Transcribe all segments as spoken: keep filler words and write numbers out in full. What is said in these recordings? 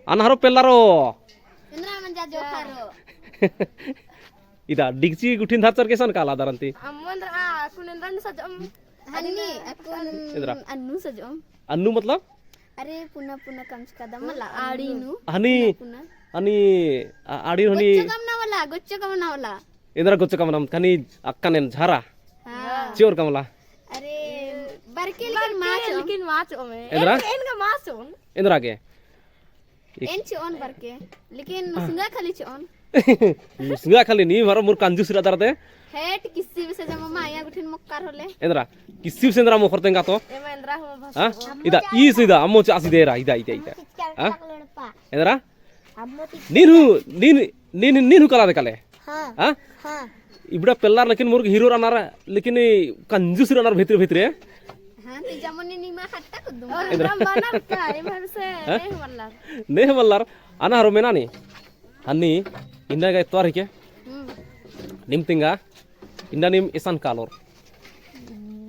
अनहरो पेल्लारो। एन्दरा मंजा जोखारो। इदा, डिगची गुट्ठिन धरचर के एसन काला दरन्ती। अम्मो एन्दरा, अक्कुन एन्दरा नू सजोम। हन्नी, अक्कुन एन्दरा। अन्नू सजोम। अन्नू मतलब? अरे, पुना, पुना कमचका दम मला, आड़ी नू। हनी, पुना, पुना। हनी, आ-, आड़ी हनी। गोच्चो कमना वाला, गोच्चो कमना वाला। एन्दरा गोच्चो कमना, हनी अक्कन एन झरा। हाँ। चिओर कमला। अरे, बरके लेकिन माचो। लेकिन माचो में। एन्दरा? एन, एन का माचो। एन्दरा गे? एन चिओन बरके, लेकिन नुसंगा खाली चिओन। नुसंगा खाली नी, मारो मुर कंजूस रअदर दे। हेट किस्सी बेसे जमा माया गुट्ठिन मोक्कर होले। एन्दरा, किस्सी बेसे एन्दरा मोखर तेंगा तो। एमा एन्दरा हो बस। हाँ? इदा, ई सीधा, अम्मो चासी दे रहा, इदा, इदा, इदा। हाँ? एन्दरा? नीन हूँ, नीन, नीन, नीन हूँ कला दे कले। हाँ। हाँ? हाँ। इबड़ा पेल्लार लेकिन मुर्ग हीरो रअनर, लेकिन ई कंजूस रअनर भितरे भितरे। हाँ, तो जमुनी निमा खट्टा कुद्दुम। और एन्दरा। हम बनर का, एमा से हाँ? नेह मल्लर। नेह मल्लर, अना हरो मेना नी। हन्नी, इन्ना गा इतवार हिके। हम्म। नीम तेंगा, इन्ना नीम एसन कालोर।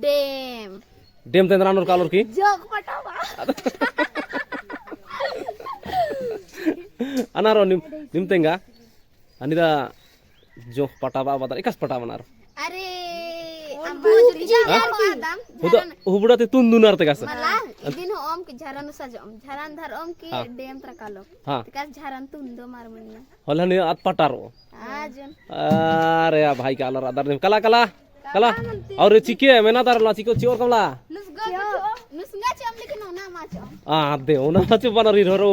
डेम। डेम ता एन्दरा ननोर कालोर की? जोंख़ पटाबआ। अना हरो नीम, नीम तेंगा। अनिदा जोंख़ पटाबआ बअदर, एकासे पटाबअनर। अरे, अम्मा जो रिजा हाँ? हो आदम, हुदा, झरन। हुबड़ा ती तुन दुनर तेंगा से। मला, इदिन होओम की झरन नू सजोम, झरन धरओम की हाँ। डेम तरा कालोम। हाँ। तेंगा से झरन तुन्दो मार मनिया। होले हनी आद पटारो। हाँ, जन। अरे, आ भाई कालोर रअदर नीम। कला, कला। कला। और चिके, मेना दर ला, चिको, चिओर कमला। नुसंगा चिओम, लेकिन ओना माचोम। आ, दे, ओना माचो बअनर हीरो।